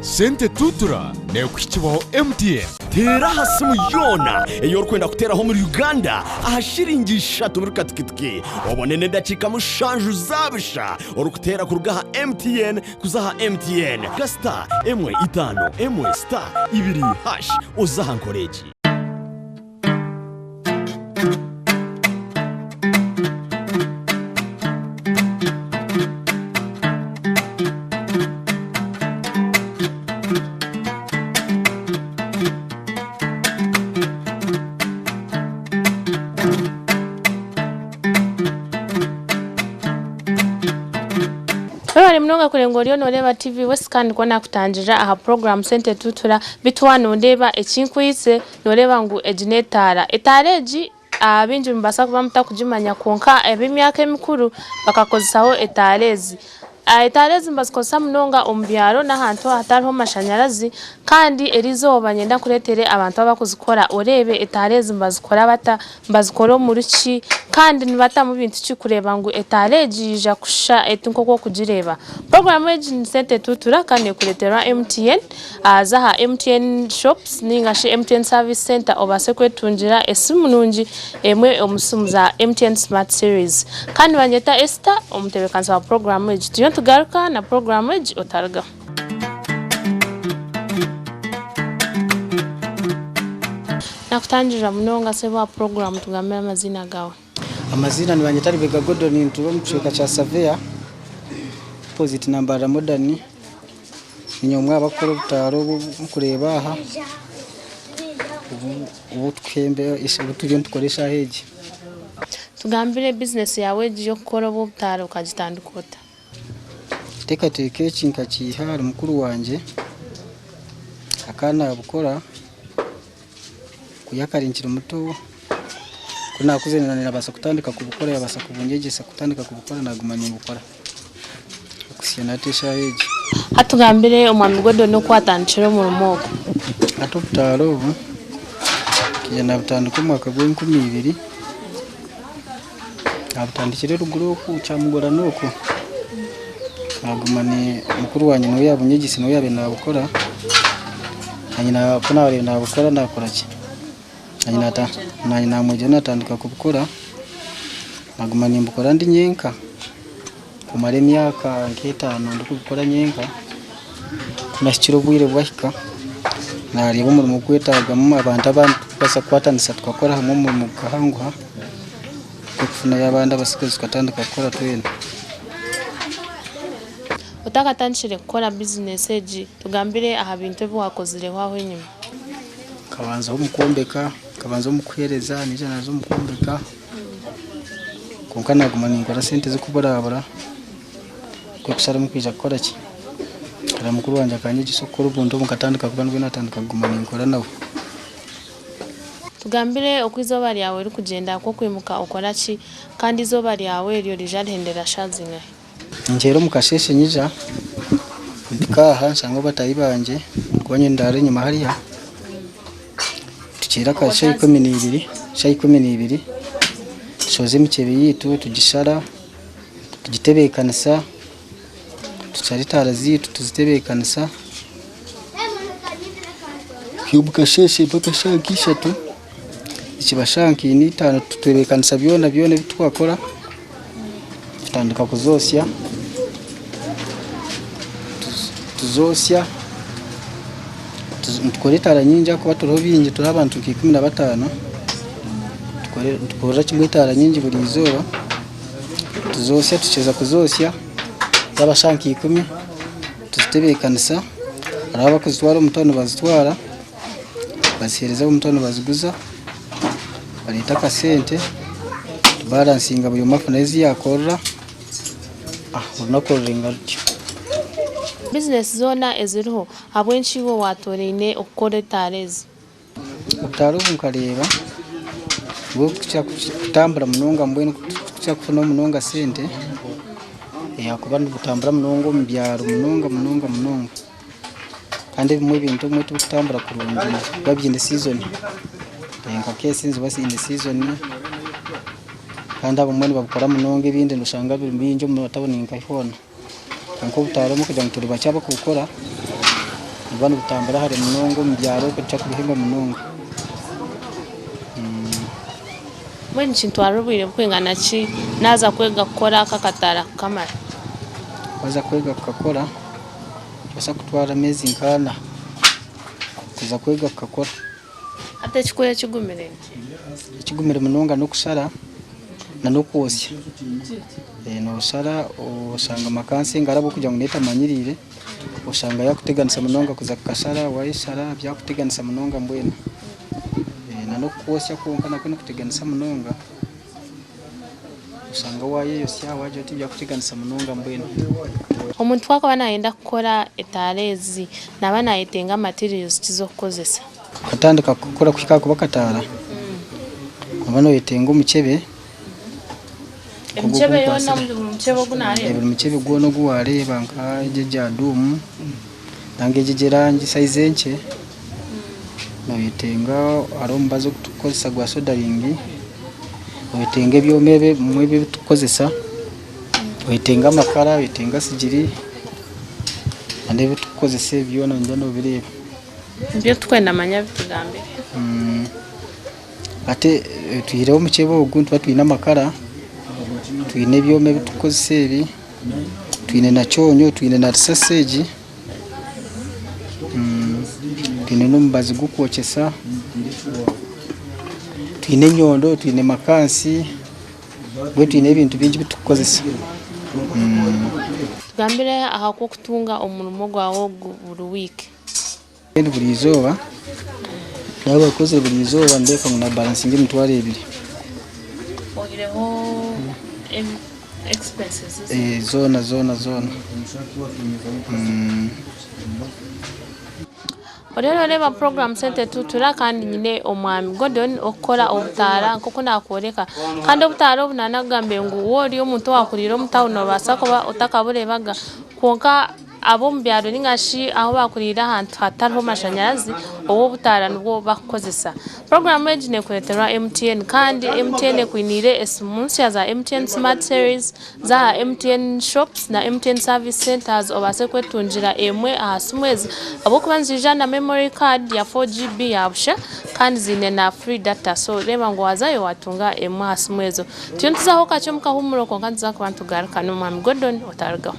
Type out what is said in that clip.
Sente Tutura neekuhikibwaho MTN. Teera aha simu yoona ei orikwenda kuteeraho omuri Uganda aha shiringi ishatu buri katikitiki obone n'edakiika mushanju za busha orikuteera kuruga aha MTN kuza aha MTN. Ga star emwe itaano emwe star ibiri hash oze aha nkora egi. Webare munonga kureeba ngu oriyo noreeba TV West kandi nikwo nakutangirira aha puroguramu Sente Tutura beitu waaba nondeeba ekinkwitse Nooreeba ngu egi n'etaara. Etaara egi abaingi nimubaasa kuba mutarikugimanya kwonka ab'emyaka emikuru bakakozesaho etaara ezi. Etaara ezi nibazikozesa munonga omu byaro n'ahantu ahatariho mashanyarazi kandi eriizooba niinyenda nkureetere abantu abarikuzikora oreebe etaara ezi nibazikora bata, nibazikora omuri ki kandi nibatamu bintu ki kureeba ngu etaara egi yaija kushusha eti nk'oku orikugireeba. Puroguraamu egi ni Sente Tutura kandi neekureeterwa MTN. Za aha MTN shops ninga shi MTN service center obaase kwetungira esimu nungi emwe omu simu za MTN smart series. Kandi nibanyeta Esther omutebekanisa wa puroguramu egi. Turiyo nitugaruka na puroguramu egi otarugaho. Nakutangirira munonga sebo aha puroguramu tugambire amaziina gaawe. Amaziina nibanyeta Rubega Gordon nituura omu kicweka kya Savea opposite na Mbarara Modern. Ninye omwe aha barikukora obutaaro obu orikureeba aha obu turiyo nitukora eshaaha egi. Tugambire bizinesi yaawe egi y'okukora obu obutaaro okagitandika ota? Ekiteekateeko eki nkakiiha ahari mukuru wangye, akaba naabukora ku yaakare nkiri muto, ku naakuzire naabaasa kutandika kubukora yaabaasa kubunyegyesa kutandika kubukora naaguma nimbukora. Okuhitsya na hati eshaaha egi. Hati tugambire Omwami Gordon oku watandikire omurimo ogu. Hati obutaaro obu nkaija nabutandika omu mwaka gw'enkumi ibiri, nabutandikira eruguru oku Kyamugorani oku, naguma ni mukuru wangye niwe yabunyegyesize niwe yaabaire nabukora, naanye ku naabaire nabukora nakora ki, naanye namwegyera natandika kubukora, naguma nimbukora ndi nyenka. Kumara emyaka nk'etaano ndikubikora nyenka, ku nahikire obwire bwahika naareeba omurimo gwetagamu abantu abandi turikubaasa kukwatanisa tukakora hamwe omurimo gukahanguha, nikwo kufunayo abandi abatsigazi tukatandika kukora twena. Otakatandikire kukora bizinesi egi, tugambire aha bintu ebi waakozireho aho enyima. Nkabanzaho omu kwombeka, nkabanza omu kuheereza, naija naaza omu kwombeka. Kwonka naaguma ninkora sente z'okuburabura nikwo kusharamu kwija kukora ki? Reero mukuru wangye akanyegyesa okukora obuntu obu nkatandika kuba nibwo naatandika kuguma ninkora nawe. Tugambire oku eizooba ryawe ririkugyenda, ku okwimuka okora ki, kandi eizooba ryawe eryo riija rihendera shaaha zingahi? Ninkyera omu kasheeshe nyija mpika aha nshanga bataahi bangye ahakuba nyowe ndaara enyima hariya. Tukyera nka shaaha 12, shaaha 12 tushoza emikyebe yaitu tugishara, tugitebeekanisa, tushara etaara zaitu tuzitebeekanisa. Omu kasheeshe mpaka shaaha nka ishatu, ekiba shaaha nka ina itaano tutebeekanisa byona byona ebi twakora. Tutandika kuzoosya, tuzoosya, nitukora etaara nyingi ahakuba turiho baingi turi abantu nka 15, nitukorera kimwe etaara nyingi buri izooba, tuzoosya tukiheza kuzoosya zaaba shaaha nka ikumi tuzitebeekanisa, hariho abarikuzitwara omu tawuni bazitwara, baziheereza ab'omu tawuni baziguza. Bareeta akasente tubaransinga buri omwe afuna ezi yakorera orunaku rurenga rutyo. Bizinesi zoona eziriho, ahabw'enki iwe waatooraine okukora etaara ezi? Obutaara obu nkareeba nibwo burikukira kutambura munonga mbwenu burikukira kufuna munonga sente ahakuba nibutambura munonga omu byaro munonga munonga munonga. Kandi ebimwe ebintu ebimwe tibikutambura kurungi nibiba biine sizoni nka keesi niziba ziine sizoni kandi abamwe nibabikora munonga ebindi noshanga biri bingi omu tawuni nka hoona. Kwonka obutaara omu kugira ngu turi bakye abakubukora. Nibuba nibutambura hare munonga omu byaro okwo tutakubuhemba munonga. Mbwenu nikintwarira obwire burikwingana ki naaza kwega kukora aka akataara kukamara? Waaza kwega kukakora, nikibaasa kutwara ameezi nk'ana kuza kwega kukakora. Hati ekikuru ekigumire ni ki? Ekigumire munonga n'okushara n'okwosya. Nooshara oshanga makansi engaro ahabw'okugira ngu neetamanyiriire, oshanga yaakuteganisa munonga kuza kukashara, waayeshara byakuteganisa munonga mbwenu. N'okukwosya kwonka nakwo nikuteganisa munonga, oshanga waayeyosya waagira oti byakuteganisa munonga mbwenu. Omuntu ku akuba naayenda kukora etaara ezi, naaba naayetenga materials ki z'okukozesa? Okatandika kukora kuhika aha kuba akataara, nooba nooyetenga omukyebe. Emikyebe yoona buri mukyebe ogu naareeba? Buri mukyebe gwona ogu waareeba nka egi egya duumu nanga egi egy'erangi sayizi enkye. Noyetenga hariho omubazi ogu turikukozesa gwa sodaringi, oyetenga ebyoma ebi ebimwe ebi turikukozesa, oyetenga amakara, oyetenga sigiri n'ebi turikukozesa ebi byona ningira nobireeba. Nibyo turikwenda manya bitugambire. Hati twihireho omukyebe ogu nituba twine amakara, twine ebyoma ebi turikukozesa ebi, twine na kyonyo, twine na risasi egi. Twine n'omubazi gw'okwokyesa, twine enyondo, twine makansi, mbwenu twine ebintu bingi ebi turikukozesa. Tugambire aha ku orikutunga omurimo gwawe ogu buri wiiki. Mbwenu buri izooba, naaba nkozire buri izooba nindeeba ngu nabalansinga emitwaro ebiri. Oihireho expenses zoona? Zoona zoona zoona. Oriyo noreeba puroguraamu Sente Tutura kandi nyine omwami Gordon okukora obutaara nk'oku naakworeka. Kandi obutaara obu naanakugambire ngu waaba ori omuntu owaakuriire omu tawuni noobaasa kuba otakabureebaga kwonka Ab'omu byaro ninga shi ahu baakuriire ahantu hatariho mashanyarazi obu obutaara nibwo bakukozesa. Puroguraamu egi neekureeterwa MTN kandi MTN ekwiniire esimu nsya za MTN Smart Series z'aha MTN Shops na MTN Service Centres obaase kwetungira emwe aha simu ezi ahabw'okuba niziija na memory card ya 4GB ya busha kandi ziine na free data so reeba ngu waazayo waatunga emwe aha simu ezo. Turiyo nituzaho kakye omu kahuumuro kwonka nituza kuba nitugaruka n'omwami Gordon otarugaho.